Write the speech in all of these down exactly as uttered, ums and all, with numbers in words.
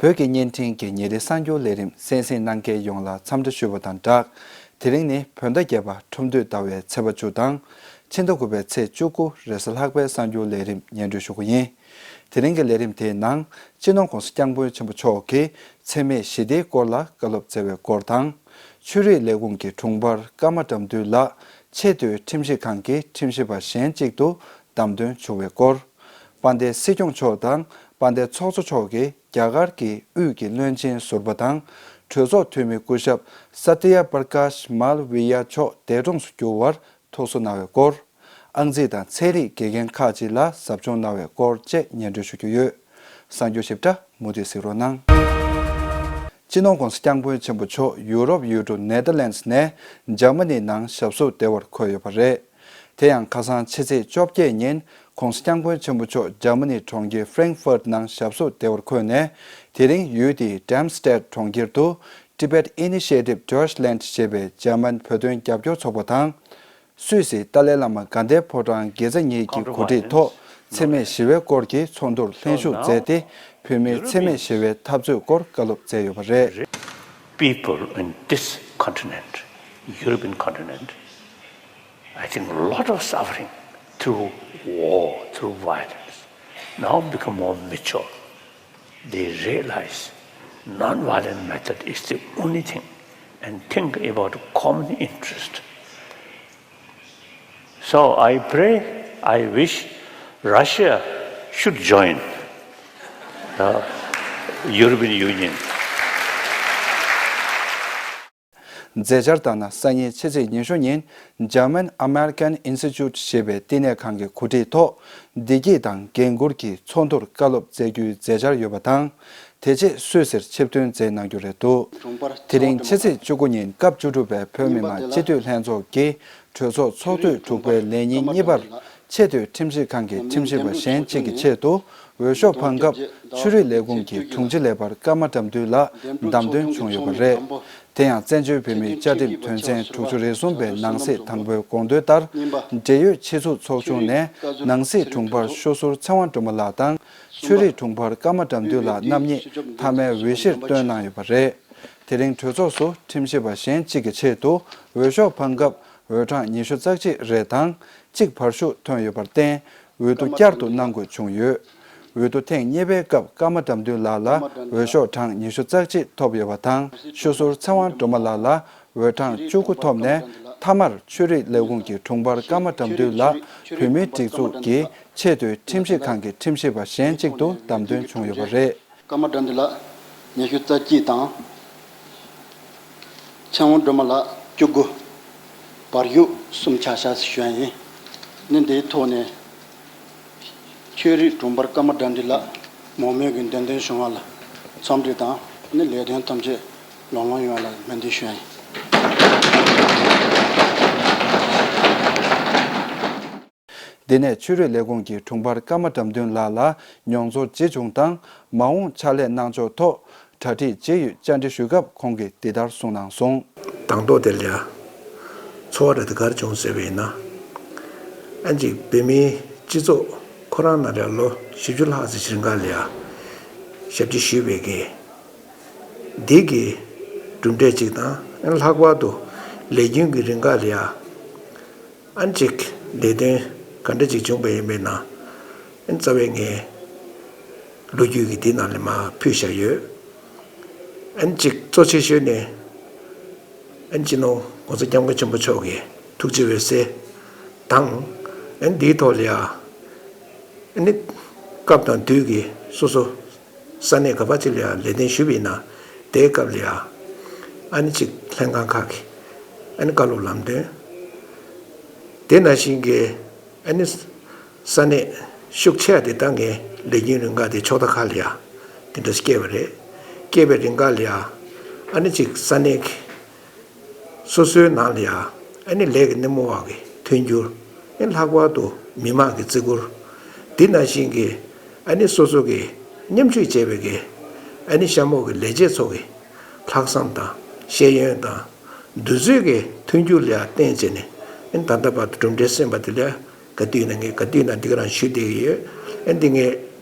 བོད་ཀྱི་བརྙན་འཕྲིན་གྱི་ཉིན་རེའི་གསར་འགྱུར་ལས་རིམ་གསན་གཟིགས་གནང་མཁན་ཡོངས་ལ་འཚམས་འདྲི་ཞུ་བ་དང་སྦྲགས། དེ་རིང་ནི་བོད་ཟླ་བརྒྱད་པ་ཁྲུམས་སྟོད་ཟླ་བའི་ཚེས་པ་བཅུ་དང་། ཕྱི་ཟླ་དགུ་པའི་ཚེས་བཅུ་དགུ་རེས་གཟའ་ལྷག་པའི་གསར་འགྱུར་ལས་རིམ་སྙན་སྒྲོན་ཞུ་གི་ཡིན། དེ་རིང་གི་ལས་རིམ་དེའི་ནང་། སྤྱི་ནོར་༧གོང་ས་༧སྐྱབས་མགོན་ཆེན་པོ་མཆོག་གིས་འཚེ་མེད་ཞི་བདེའི་སྐོར་ལ་བཀའ་སློབ་སྩལ་བའི་སྐོར་དང་། ཆོས་རིག་ལས་ཁུངས་ཀྱི་དྲུང་འཕར་ཀརྨ་དགྲ་འདུལ་ལགས་ཆེས་མཐོའི་ཁྲིམས་ཞིབ་ཁང་གི་ཁྲིམས་ཞིབ་པ་གཞན་གཅིག་ཏུ་བདམས་ཐོན་བྱུང་བའི་སྐོར། དཔལ་ལྡན་སྲིད་སྐྱོང་མཆོག་དང་དཔལ་ལྡན་ཚོགས་གཙོ་མཆོག་གིས་རྒྱ་གར་གྱི་དབུས་ཀྱི་བློན་ཆེན་ཟུར་པ་དང་། གྲོས་ཚོགས་འཐུས་མི་སྐུ་ཞབས་Satya Prakash Malviya མཆོག་འདས་གྲོངས་སུ་གྱུར་བར་ཐུགས་གསོ་གནང་བའི་སྐོར། ཨང་རྩིས་དང་ཚན་རིག་དགེ་རྒན་ཁག་ཅིག་ལ་ཟབ་སྦྱོང་གནང་བའི་སྐོར་བཅས་སྙན་སྒྲོན་ཞུ་རྒྱུ་ཡོད། གསར་འགྱུར་ཞིབ་ཕྲ་མུ་མཐུད་གཟིགས་རོགས་གནང་། སྤྱི་ནོར་༧གོང་ས་༧སྐྱབས་མགོན་ཆེན་པོ་མཆོག་ཡུ་རོབ་ཡུལ་གྲུ་ནེ་དར་ལན་སི་ནས་འཇར་མ་ནི་ནང་ཞབས་སོར་བདེ་བར་འཁོད་ཡོད་པ་རེད། དེ་ཡང་ཁ་སང་ཕྱི་ཚེས་བཅོ་བརྒྱད་ཉིན་༧གོང་ས་༧སྐྱབས་མགོན་ཆེན་པོ་མཆོག་འཇར་མ་ནི་གྲོང་ཁྱེར་ཧྥ་རེང་ཧྥུར་ནང་ཞབས་སོར་བདེ་བར་འཁོད་ནས། དེ་རིང་ཡུལ་དེའི་ཌརམ་སི་ཊེད་གྲོང་ཁྱེར་དུ་Tibet Initiative Deutschland ཞེས་པའི་འཇར་མན་བོད་དོན་རྒྱབ་སྐྱོར་ཚོགས་པ་དང་། སུད་སིའི་ཏཱ་ལའི་བླ་མ་དགའ་ལྡན་ཕོ་བྲང་དགེ་རྩ་གཉིས་ཀྱི་གོ་སྒྲིག་ཐོག་འཚེ་མེད་ཞི་བའི་སྐོར་གྱི་ཚོགས་འདུར་ལྷན་ཞུགས་མཛད་དེ། བོད་མིའི་འཚེ་མེད་ཞི་བའི་འཐབ་རྩོད་སྐོར་བཀའ་སློབ་སྩལ་ཡོད་པ་རེད། People in this continent, European continent, I think a lot of suffering through war, through violence, now become more mature. They realize non-violent method is the only thing and think about common interest. So I pray, I wish Russia should join the European Union. མཛད་འཆར་ལྟར་ན། སང་ཉིན་ཕྱི་ཚེས་ཉི་ཤུ་ཉིན་German American Institute ཞེས་པའི་བསྟི་གནས་ཁང་གི་གོ་སྒྲིག་ཐོག་བདེ་སྐྱིད་དང་འགན་འཁུར་གྱི་ཚོགས་འདུར་བཀའ་སློབ་སྩལ་རྒྱུའི་མཛད་འཆར་ཡོད་པ་དང་། དེ་རྗེས་སུད་སིར་ཆིབས་ཐོན་མཛད་གནང་རྒྱུ་རེད་འདུག་དེ་རིང་ཕྱི་ཚེས་བཅུ་དགུ་ཉིན་སྐབས་བཅུ་དྲུག་པའི་བོད་མི་མང་སྤྱི་འཐུས་ལྷན་ཚོགས་ཀྱི་གྲོས་ཚོགས་ཚོགས་དུས་དྲུག་པའི་ལས་ཉིན་གཉིས་པར་ཆེས་མཐོའི་ཁྲིམས་ཞིབ་ཁང་གི་ཁྲིམས་ཞིབ་པ་གཞན་གཅིག་གི་ཆེད་དུ་འོས་ཤོག་འཕང་སྐབས་ཆོས་རིག་ལས་ཁུངས་ཀྱི་དྲུང་ཆེ་ལས་འཕར་ཀརྨ་དགྲ་འདུལ་ལགས་བདམས་ཐོན་བྱུང་ཡོད་པ་རེད། དེ་ཡང་བཙན་བྱོལ་བོད་མིའི་བཅའ་ཁྲིམས་དོན་ཚན་དྲུག་ཅུ་རེ་གསུམ་པའི་ནང་གསེས་དང་པོའི་དགོངས་དོན་ལྟར། འབྲེལ་ཡོད་ཆེད་འཛུགས་ཚོགས་ཆུང་ནས་ནང་སྲིད་དྲུང་འཕར་ཤོ་ཟུར་ཚེ་དབང་སྒྲོལ་མ་ལགས་དང་། ཆོས་རིག་དྲུང་འཕར་ཀརྨ་དགྲ་འདུལ་ལགས་རྣམ་གཉིས་མཐའ་མའི་འོས་གཞིར་བཏོན་གནང་ཡོད་པ་རེད། དེ་རིང་གྲོས་ཚོགས་སུ་ཁྲིམས་ཞིབ་པ་གཞན་གཅིག་གི་ཆེད་དུ་འོས་ཤོག་འཕང་སྐབས་འོས་གྲངས་ཉི་ཤུ་རྩ་གཅིག་རེ་དང་གཅིག་བར་ཤུགས་ཐོན་ཡོད་པར་བརྟེན། འོས་བསྡུ་བསྐྱར་དུ་གནང་དགོས་བྱུང་ཡོད། འོས་བསྡུ་ཐེངས་གཉིས་པའི་སྐབས་ཀརྨ་དགྲ་འདུལ་ལགས་ལ་འོས་ཤོག་གྲངས་ཉི་ཤུ་རྩ་གཅིག་ཐོབ་ཡོད་པ་དང་། ཤོ་ཟུར་ཚེ་དབང་སྒྲོལ་མ་ལགས་ལ་འོས་གྲངས་བཅུ་དགུ་ཐོབ་ནས། མཐའ་མར་ཆོས་རིག་ལས་ཁུངས་ཀྱི་དྲུང་འཕར་ཀརྨ་དགྲ་འདུལ་ལགས་བོད་མིའི་སྒྲིག་འཛུགས་ཀྱི་ཆེས་མཐོའི་ཁྲིམས་ཞིབ་ཁང་གི་ཁྲིམས་ཞིབ་པ་གཞན་གཅིག་ཏུ་བདམས་ཐོན་བྱུང་ཡོད་པ་རེད། ཀརྨ་དགྲ་འདུལ་ལགས་ཉི་ཤུ་རྩ་གཅིག་དང་། ཚེ་དབང་སྒྲོལ་མ་ལགས་བཅུ་དགུ། བར་ཤུགས་གསུམ་ཆགས་ཤག་ཞུ་ཡ་ཡིན། ནི་འདིའི་ཐོག་ནས་ཆོས་རིག་དྲུང་འཕར་ཀརྨ་དགྲ་འདུལ་ལགས་མང་མོས་ཀྱིས་འདེམས་ཐོན་བྱུང་བ་ལ་འཚམས་འདྲི་དང་། ནི་ལས་དོན་ཐམས་ཅད་ལམ་ལྷོང་ཡོང་བ་ལ་སྨོན་འདུན་ཞུ་ཡ་ཡིན། འདི་ནས་ཆོས་རིག་ལས་ཁུངས་ཀྱི་དྲུང་འཕར་ཀརྨ་དགྲ་འདུལ་ལགས་ལ་མྱོང་ཚོར་ཇི་བྱུང་དང་། མ་འོངས་ཕྱག་ལས་གནང་ཕྱོགས་ཐོག་གྲ་སྒྲིག་ཇི་ཡོད་བཅར་འདྲི་ཞུས་སྐབས་ཁོང་གིས་འདི་ལྟར་གསུངས་གནང་སོང་། དང་ཐོག་དེ་ལ་ཚོར་བ་རེ་ད་ག་རེ་བྱུང་ཟེར་བ་ཡིན་ན། ཨ་ཅིག་བོད་མིའི་སྤྱི་ཚོགས་ཁོ་རང་ནང་ལ་ལོ་བཞི་བཅུ་ལྷག་ཙམ་ཞིག་རིང་ག་ལ་ཡ་ཞབས་ཕྱི་ཞུས་པའི་གི་འདི་གི་གྲུབ་འབྲས་ཅིག་དང་། ལྷག་པར་དུ་ལས་རྒྱུན་གྱི་རིང་ག་ལ་ཡ། ཨ་ནི་ཅིག་ལས་དོན་ག་འདྲ་ཅིག་བྱུང་བ་ཡིན་པས་ན། ཨ་ནི་རྩ་བའི་ངས་ལོ་རྒྱུས་ཀྱི་འདི་ནང་ལ་མར་ཕུལ་བཞག་ཡོད། ཨ་ནི་ཅིག་གཙོ་ཆེ་ཤོས་ནི། ཨ་ནི་སྤྱི་ནོར་༧གོང་ས་༧སྐྱབས་མགོན་ཆེན་པོ་མཆོག་གི་ཐུགས་རྗེ་འོད་ཟེར་དང་། ཨ་ནི་འདིའི་ཐོག་ལ་ཡ། ཨ་ནི་སྐབས་དང་དུས་ཀྱི་སོ་སོ་ས་གནས་ག་པ་ཅིག་ལ་ཡང་ལས་དོན་ཞུས་པ་ཡིན་ན། དེའི་སྐབས་ལ་ཡང་ཨ་ནི་ཅིག་ལྷན་ཁང་ཁག་གིས་ཨ་ནི་བཀའ་སློབ་ལམ་སྟོན། དེ་ནང་བཞིན་གྱི་ཨ་ནི་ས་གནས་ཤུགས་ཆེ་བ་དེ་ད་ངས་ལས་རྒྱུན་རིང་ག་དེ་ཕྱོགས་མཐའ་ཁག་ལ་ཡང་དེ་འདྲ་སྐྱེས་པ་རེད། སྐྱེས་པའི་རིང་ག་ལ་ཡང་ཨ་ནི་ཅིག་ས་གནས་ཀྱི་སོ་སོའི་ནང་ལ་ཡང་ཨ་ནི་ལས་ཀྱི་སྣེ་མོ་བ་གི་མཐུན་འགྱུར། ཨ་ནི་ལྷག་པར་དུ་མི་མང་གི་བརྩི་བཀུར། འདི་ནང་བཞིན་གྱི་ཨ་ནི་སོ་སོ་གི་མཉམ་ཞུགས་བྱས་པའི་གི་ཨ་ནི་གཤམ་འོག་གི་ལས་བྱེད་ཚོ་གི་ལྷག་བསམ་དང་ཤེས་ཡོན་དང་། འདི་ཚོའི་གི་མཐུན་འགྱུར་ལ་ཡང་བརྟེན་བྱས་ནས། ཨ་ནི་ད་ལྟ་བར་དུ་གྲུབ་འབྲས་སོན་པ་དེ་ལ་ག་དུས་ན་ངས་ག་དུས་ན་འདི་ག་རང་ཞུ་བསྡད་ཀྱི་ཡོད། ཨ་ནི་འདི་ངས་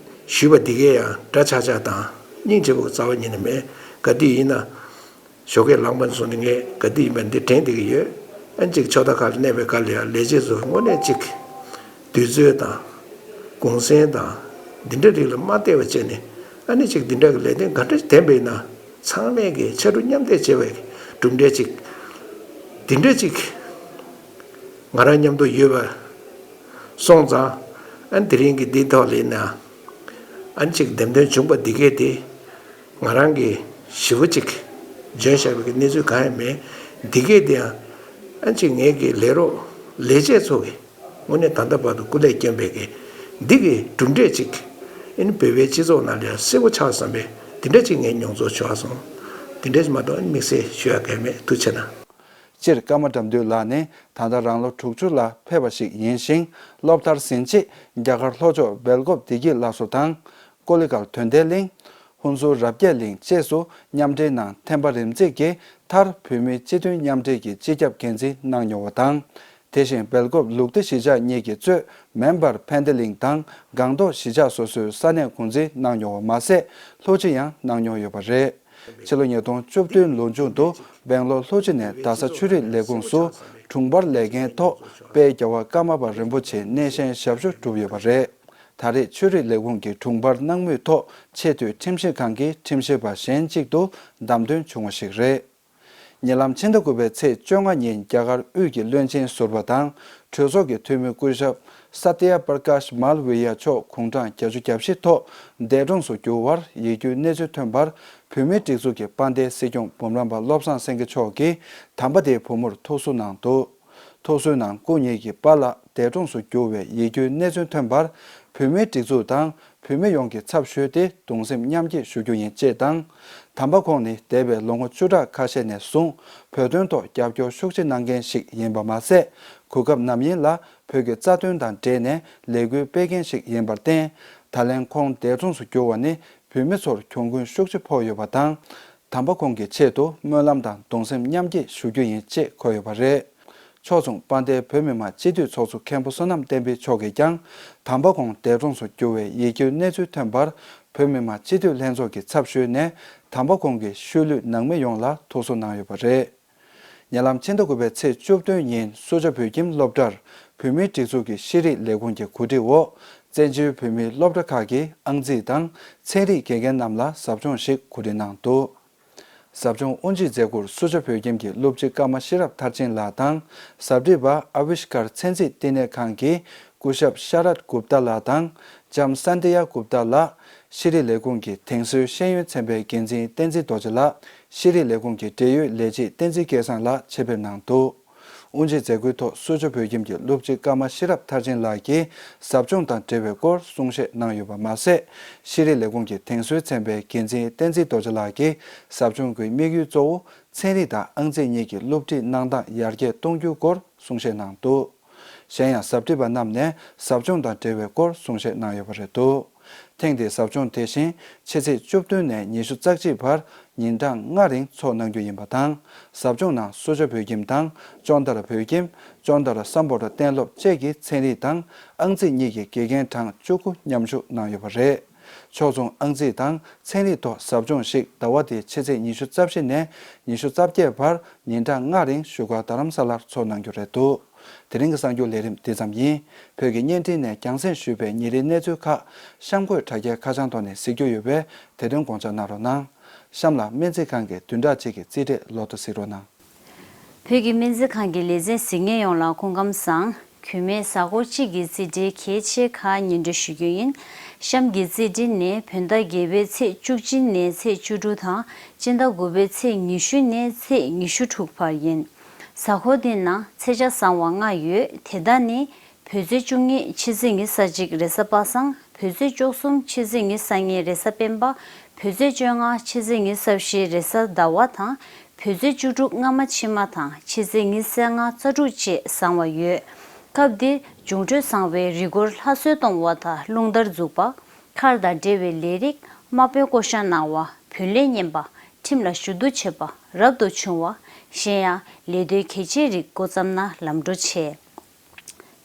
ཞུས་པ་འདི་གས་ཡང་འདྲ་ཆགས་ཆགས་དང་ སྙིང་རྗེ་པོ་རྩ་བ་ཉིད་ནས་མེད། ག་དུས་ཡིན་ན་ཞོགས་ཀས་ལངས་པ་ནས་བཟུང་ནས་ངས་ག་དུས་ཡིན་པ་འདི་དྲན་བསྡད་ཀྱི་ཡོད། ཨ་ནི་ཅིག་ཕྱོགས་མཐའ་ཁག་ལ་གནས་པའི་སྐབས་ལ་ཡང་ལས་བྱེད་ཚོ་དངོས་གནས་ཅིག་དུས་ཚོད་དང་གུང་སེང་དང་འདི་འདྲ་རིགས་ལ་མ་བལྟས་པ་བྱས་ནས། ཨ་ནི་ཅིག་འདི་འདྲ་གི་ལས་དོན་ག་འདྲ་ཞིག་འདེམས་པ་ཡིན་ན། ཚང་མས་ཀྱི་ཕྱར་གྲུ་མཉམ་འདེགས་བྱེད་པའི་གྲུབ་འབྲས་ཅིག་འདི་འདྲ་ཅིག་ང་རང་མཉམ་དུ་ཡོད་པ་སོང་ཙང་། ཨ་ནི་དེ་རིང་གི་འདིའི་ཐོག་ལ་ཡིན་ན། ཨ་ནི་ཅིག་འདེམས་ཐོན་བྱུང་པ་འདི་གས་དེ་ང་རང་གིས་ཞེ་པོ་ཅིག་འཇོན་བཞག་པའི་གནས་ཚུལ་གང་ཡང་མེད། འདི་གས་དེ་ཡང་ཨ་ནི་ཅིག་ངའི་གི་ལས་རོགས་ལས་བྱེད་ཚོ་གིས་དངོས་གནས་ད་ལྟ་བར་དུ་སྐུ་ལས་བསྐྱོན་པའི་གི་འདི་གི་གྲུབ་འབྲས་ཅིག་ཨ་ནི་བོད་པའི་སྤྱི་ཚོགས་ནང་ལ་ཡང་གསལ་པོ་ཆགས་བསམ་པའི་དེ་འདྲ་ཅིག་ངས་མྱོང་ཚོར་བྱུང་བ་སོང་། དེ་འདྲ་ཞིག་མ་གཏོགས་ཨ་ནི་དམིགས་བསལ་ཞུ་ཡག་གང་ཡང་མེད། ཐུགས་རྗེ་གནང་། སྤྱིར་ཀརྨ་དགྲ་འདུལ་ལགས་ནི་ད་ལྟ་རང་ལོ་དྲུག་ཅུ་ལ་ཕེབས་པ་ཞིག་ཡིན་ཞིང་། སློབ་མཐར་ཟིན་རྗེས་རྒྱ་གར་ལྷོ་ཕྱོགས་སྦེལ་ཀོབ་བདེ་སྐྱིད་སླར་གསོ་དང་། ཀོ་ལི་གྷལ་དོན་ལྡན་གླིང་། ཧུན་སུར་རབ་རྒྱས་གླིང་བཅས་སུ་མཉམ་འབྲེལ་ནང་ཐེམ་པ་རིམ་འཛེགས་ཀྱིས་མཐར་བོད་མིའི་སྤྱི་མཐུན་མཉམ་འབྲེལ་གྱི་སྤྱི་ཁྱབ་འགན་འཛིན་གནང་མྱོང་བ་དང་། དེ་བཞིན་སྦེལ་ཀོབ་ལུགས་བདེ་གཞིས་ཆགས་གཉིས་ཀྱི་གཙོས་མེམ་བར་ཕན་བདེ་གླིང་དང་སྒང་ཏོག་གཞིས་ཆགས་སོ་སོའི་ས་གནས་འགོ་འཛིན་གནང་མྱོང་བ་མ་ཟད། ལྷུ་ཅི་ཡང་གནང་མྱོང་ཡོད་པ་རེད། ཕྱི་ལོ་ཉིས་སྟོང་བཅུ་བདུན་ལོ་མཇུག་ཏུ་སྦེང་ལོར་ལྷུ་ཅི་ནས་རྡ་ས་ཆོས་རིག་ལས་ཁུངས་སུ་དྲུང་འཕར་ལས་འགན་ཐོག་དཔལ་རྒྱལ་བ་ཀརྨ་པ་རིན་པོ་ཆེའི་གནས་བཤད་ཞབས་ཞུ་བསྒྲུབས་ཡོད་པ་རེད། ད་རེས་ཆོས་རིག་ལས་ཁུངས་ཀྱི་དྲུང་འཕར་གནང་མུས་ཐོག་ཆེས་མཐོའི་ཁྲིམས་ཞིབ་ཁང་གི་ཁྲིམས་ཞིབ་པ་གཞན་གཅིག་ཏུ་བདམས་ཐོན་བྱུང་བ་ཞིག་རེད། ཉེ་ལམ་ཕྱི་ཟླ་དགུ་པའི་ཚེས་བཅོ་ལྔ་ཉིན་རྒྱ་གར་དབུས་ཀྱི་བློན་ཆེན་ཟུར་པ་དང་གྲོས་ཚོགས་ཀྱི་འཐུས་མི་སྐུ་ཞབས་ས་ཏི་ཡ་པར་ཀཱཤ་མཱལ་ཝི་ཡ་མཆོག་དགུང་གྲངས་བརྒྱད་ཅུ་གྱ་བཞི་ཐོག་འདས་གྲོངས་སུ་གྱུར་བར་ཡིད་སྐྱོའི་གནས་ཚུལ་ཐོན་པར། བོད་མིའི་སྒྲིག་འཛུགས་ཀྱི་དཔལ་ལྡན་སྲིད་སྐྱོང་འབུམ་རམས་པ་བློ་བཟང་སེང་གེ་མཆོག་གིས་དམ་པ་དེའི་བུ་མོར་ཐུགས་གསོ་གནང་འདུག། ཐུགས་གསོའི་ནང་སྐུ་ཉིད་ཀྱི་པཱ་ལགས་འདས་གྲོངས་སུ་གྱུར་བའི་ཡིད་སྐྱོའི་གནས་ཚུལ་ཐོན་པར། བོད་མིའི་སྒྲིག་འཛུགས་དང་བོད་མི་ཡོངས་ཀྱི་ཚབ་ཞུས་ཏེ་གདུང་སེམས་མཉམ་སྐྱེད་ཞུ་རྒྱུ་ཡིན་ཅེས་དང་། དམ་པ་ཁོང་ནི་འདས་པའི་ལོ་ངོ་བཅུ་ཕྲག་ཁ་ཤས་ནས་བཟུང་བོད་དོན་ཐོག་རྒྱབ་སྐྱོར་ཤུགས་ཆེ་གནང་མཁན་ཞིག་ཡིན་པ་མ་ཟད། གོ་སྐབས་ནམ་ཡིན་ལ་བོད་ཀྱི་རྩ་དོན་དང་འབྲེལ་ནས་ལས་འགུལ་སྤེལ་མཁན་ཞིག་ཡིན་པར་བརྟེན། ད་ལན་ཁོང་འདས་གྲོངས་སུ་གྱུར་བ་ནི་བོད་མི་ཚོར་གྱོང་གུན་ཤུགས་ཆེ་ཕོག་ཡོད་པ་དང་། དམ་པ་ཁོང་གི་ཆེད་དུ་སྨོན་ལམ་དང་གདུང་སེམས་མཉམ་སྐྱེད་ཞུ་རྒྱུ་ཡིན་ཅེས་འཁོད་ཡོད་པ་རེད། ཕྱོགས་མཚུངས་དཔལ་ལྡན་བོད་མི་མང་སྤྱི་འཐུས་ཚོགས་གཙོ་མཁན་པོ་བསོད་ནམས་བསྟན་འཕེལ་མཆོག་གིས་ཀྱང་། དམ་པ་ཁོང་འདས་གྲོངས་སུ་གྱུར་བའི་ཡིད་སྐྱོའི་གནས་ཚུལ་ཐོན་པར། བོད་མི་མང་སྤྱི་འཐུས་ལྷན་ཚོགས་ཀྱི་ཚབ་ཞུས་ནས། དམ་པ་ཁོང་གི་ཤུལ་ལུས་ནང་མི་ཡོངས་ལ་ཐུགས་གསོ་གནང་ཡོད་པ་རེད། ཉེ་ལམ་ཕྱི་ཟླ་དགུ་པའི་ཚེས་བཅུ་བདུན་ཉིན་སུ་ཇཱ་བོད་ཁྱིམ་སློབ་གྲྭར་བོད་མིའི་སྒྲིག་འཛུགས་ཀྱི་ཤེས་རིག་ལས་ཁུངས་ཀྱི་གོ་སྒྲིག་འོག། བཙན་བྱོལ་བོད་མིའི་སློབ་གྲྭ་ཁག་གི་ཨང་རྩིས་དང་ཚན་རིག་དགེ་རྒན་རྣམས་ལ་ཟབ་སྦྱོང་ཞིག་གོ་སྒྲིག་གནང་འདུག། ཟབ་སྦྱོང་དབུ་འབྱེད་མཛད་སྒོར་སུ་ཇཱ་བོད་ཁྱིམ་གྱི་སློབ་སྤྱི་ཀརྨ་ཤེས་རབ་མཐར་ཕྱིན་ལགས་དང་། ཟབ་ཁྲིད་པ་ཨ་བྷིཤ་ཀར་ཚན་རྩིས་བསྟི་གནས་ཁང་གི་སྐུ་ཞབས་ཤ་རད་གུབ་ཏཱ་ལགས་དང་། ལྕམ་སན་དི་ཡ་གུབ་ཏཱ་ལགས། ཤེས་རིག་ལས་ཁུངས་ཀྱི་དེང་སྲོལ་ཤེས་ཡོན་ཚན་པའི་འགན་འཛིན་བསྟན་འཛིན་རྡོ་རྗེ་ལགས། ཤེས་རིག་ལས་ཁུངས་ཀྱི་འབྲེལ་ཡོད་ལས་བྱེད་བསྟན་འཛིན་སྐལ་བཟང་ལགས་ཆེད་ཕེབས་གནང་འདུག། དབུ་འབྱེད་མཛད་སྒོའི་ཐོག་སུ་ཇཱ་བོད་ཁྱིམ་གྱི་སློབ་སྤྱི་ཀརྨ་ཤེས་རབ་མཐར་ཕྱིན་ལགས་ཀྱིས་ཟབ་སྦྱོང་དང་འབྲེལ་བའི་སྐོར་གསུང་བཤད་གནང་ཡོད་པ་མ་ཟད། ཤེས་རིག་ལས་ཁུངས་ཀྱི་དེང་སྲོལ་ཚན་པའི་འགན་འཛིན་བསྟན་འཛིན་རྡོ་རྗེ་ལགས་ཀྱིས་ཟབ་སྦྱོང་གི་དམིགས་ཡུལ་གཙོ་བོ་ཚན་རིག་དང་ཨང་རྩིས་གཉིས་ཀྱི་སློབ་ཁྲིད་གནང་སྟངས་ཡར་རྒྱས་གཏོང་རྒྱུའི་སྐོར་གསུང་བཤད་གནང་འདུག། གཞན་ཡང་ཟབ་ཁྲིད་པ་རྣམས་ནས་ཟབ་སྦྱོང་དང་འབྲེལ་བའི་སྐོར་གསུང་བཤད་གནང་ཡོད་པ་རེད་འདུག། ཐེངས་འདིའི་ཟབ་སྦྱོང་དེ་བཞིན་ཕྱི་ཚེས་བཅུ་བདུན་ནས་ཉི་ཤུ་རྩ་གཅིག་བར་ཉིན་གྲངས་ལྔ་རིང་འཚོགས་གནང་རྒྱུ་ཡིན་པ་དང་། ཟབ་སྦྱོང་ནང་སུ་ཇཱ་བོད་ཁྱིམ་དང་ཅོན་ཏ་ར་བོད་ཁྱིམ། ཅོན་ཏ་ར་སམ་བྷོ་ཊ་གཏན་སློབ་བཅས་ཀྱི་ཚན་རིག་དང་ཨང་རྩིས་གཉིས་ཀྱི་དགེ་རྒན་གྲངས་བཅུ་དགུ་མཉམ་ཞུགས་གནང་ཡོད་པ་རེད། ཕྱོགས་མཚུངས་ཨང་རྩིས་དང་ཚན་རིག་ཐོག་ཟབ་སྦྱོང་ཞིག་ཟླ་བ་འདིའི་ཕྱི་ཚེས་ཉི་ཤུ་རྩ་བཞི་ནས་ཉི་ཤུ་རྩ་བརྒྱད་བར་ཉིན་གྲངས་ལྔ་རིང་བཞུགས་སྒར་རྡ་རམ་ས་ལར་འཚོགས་གནང་རྒྱུ་རེད་འདུག། དེ་རིང་གི་གསར་འགྱུར་ལས་རིམ་འདི་ཙམ་ཡིན། བོད་ཀྱི་བརྙན་འཕྲིན་ནས་རྒྱང་སྲིང་ཞུས་པའི་ཉིན་རེའི་གནས་ཚུལ་ཁག་གཤམ་འཁོད་དྲ་རྒྱའི་ཁ་བྱང་ཐོག་ནས་གཟིགས་རྒྱུ་ཡོད་པས། དེ་དོན་དགོངས་འཇགས་གནང་རོགས་གནང་། གཤམ་ལ་སྨན་རྩིས་ཁང་གི་བདུན་ཕྲག་གཅིག་གི་རྩིས་འབྲས་ལོ་ཐོ་གཟིགས་རོགས་གནང་། བོད་ཀྱི་སྨན་རྩིས་ཁང་གི་ལེ་ཚན་གཟིགས་མཁན་ཡོངས་ལ་སྐུ་ཁམས་བཟང་། གུས་མོས་གཟའ་འཁོར་གཅིག་གི་རྩིས་འབྲས་གལ་ཆེ་ཁག་སྙན་སྒྲོན་ཞུ་རྒྱུ་ཡིན། གཤམ་གྱི་རྩིས་འབྲས་ནི་བོད་ཟླ་བརྒྱད་པའི་ཚེས་བཅུ་གཅིག་ནས་ཚེས་བཅུ་དྲུག་དང་། སྤྱི་ཟླ་དགུ་པའི་ཚེས་ཉི་ཤུ་ནས་ཚེས་ཉི་ཤུ་དྲུག་བར་ཡིན། གཟའ་འཁོར་འདིའི་ནང་ཚེས་ཆ་བཟང་བ་ལྔ་ཡོད། དེ་དག་ནི། བོད་ཚེས་བཅུ་གཉིས་ཕྱི་ཚེས་ཉི་ཤུ་རྩ་གཅིག་རེས་གཟའ་པ་སངས། བོད་ཚེས་བཅུ་གསུམ་ཕྱི་ཚེས་ཉི་ཤུ་རྩ་གཉིས་རེས་གཟའ་སྤེན་པ། བོད་ཚེས་བཅོ་ལྔ་ཕྱི་ཚེས་ཉི་ཤུ་རྩ་བཞི་རེས་གཟའ་ཟླ་བ་དང་། བོད་ཚེས་བཅུ་དྲུག་སྔ་མ་ཕྱི་མ་དང་ཕྱི་ཚེས་ཉི་ཤུ་རྩ་ལྔ་རྩ་དྲུག་བཅས་བཟང་བ་ཡོད། སྐབས་འདིར་འབྱུང་འཕྲོད་བཟང་བའི་རི་སྐོར་ལྷ་གསོལ་གཏོང་བ་དང་རླུང་དར་འཛུགས་པ། མཁར་དང་འབྲེལ་བའི་ལས་རིགས། དམག་དཔོན་བསྐོ་བཞག་གནང་བ། བུ་ལོན་གཉེར་བ། ཁྲིམས་ལ་ཞུ་གཏུག་བྱེད་པ། རབ་ཏུ་བྱུང་བ། གཞན་ཡང་ལས་དོན་གལ་ཆེའི་རིགས་འགོ་བརྩམས་ན་ལམ་འགྲོ་ཆེ།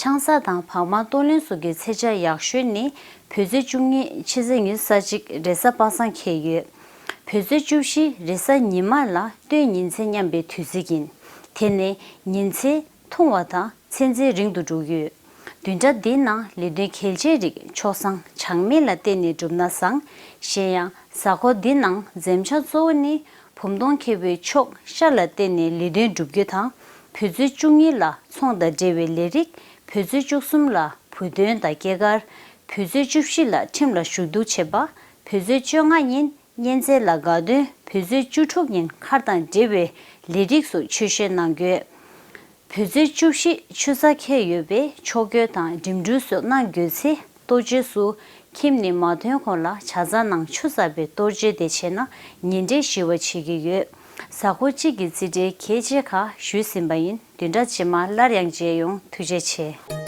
ཆང་ས་དང་བག་མ་གཏོར་ལེན་སོགས་ཀྱི་ཚེས་ཆ་ཡག་ཤོས་ནི་བོད་ཚེས་བཅུ་གཉིས་ཕྱི་ཚེས་ཉི་ཤུ་རྩ་གཅིག་རེས་གཟའ་པ་སངས་འཁེལ་ཡོད། བོད་ཚེས་བཅུ་བཞི་རེས་གཟའ་ཉི་མ་ལ་སྟོན་ཉིན་མཚན་མཉམ་པའི་དུས་ཚིགས་ཡིན། དེ་ནི་ཉིན་མཚན་ཐུང་བ་དང་ཚེས་མཚན་རིང་དུ་འགྲོ་གི་ཡོད། བདུན་ཕྲག་འདིའི་ནང་ལས་དོན་གལ་ཆེའི་རིགས་ཆོག་བཟང་གྲངས་མེད་ལ་བརྟེན་ནས་འགྲུབ་ན་བཟང་། གཞན་ཡང་གཟའ་འཁོར་འདིའི་ནང་འཛེམ་བྱ་གཙོ་བོ་ནི་བུམ་སྟོང་ཁེལ་བའི་ཕྱོགས་ཤར་ལ་བརྟེན་ནས་ལས་དོན་སྒྲུབ་རྒྱུ་དང་། བོད་ཚེས་བཅུ་གཉིས་ལ་ཚོང་དང་འབྲེལ་བའི་ལས་རིགས། བོད་ཚེས་བཅུ་གསུམ་ལ་བུ་སྟོན་དང་སྐྱེས་སྐར། བོད་ཚེས་བཅུ་བཞི་ལ་ཁྲིམས་ལ་ཞུ་གཏུག་བྱེད་པ། བོད་ཚེས་བཅོ་ལྔ་ཉིན་གཉན་ཚད་ལ་དགའ་སྟོན། བོད་ཚེས་བཅུ་དྲུག་ཉིན་མཁར་དང་འབྲེལ་བའི་ལས་རིགས་སུ་ཆོས་བཤད་གནང་དགོས། བོད་ཚེས་བཅུ་བཞི་ཆུ་ཚ་འཁེལ་ཡོད་པས་ཆོས་གོས་དང་འགྲིམ་འགྲུལ་སོགས་གནང་དགོས་ཚེ་ལྟོ་ཆས་སུ་ཁྱིམ་ནས་མ་ཐོན་གོང་ལ་ཇ་ཚ་ནང་ཆུ་བཙགས་པའི་གཏོར་བཅོས་དེ་བྱས་ན་ཉིན་རེ་ཞི་བ་བྱེད་ཀྱི་ཡོད། གཟའ་འཁོར་གཅིག་གི་རྩིས་འབྲས་གལ་ཆེ་ཁག་ཞུས་ཟིན་པ་ཡིན། བདུན་ཕྲག་རྗེས་མ་སླར་ཡང་མཇལ་ཡོང་། ཐུགས་རྗེ་ཆེ།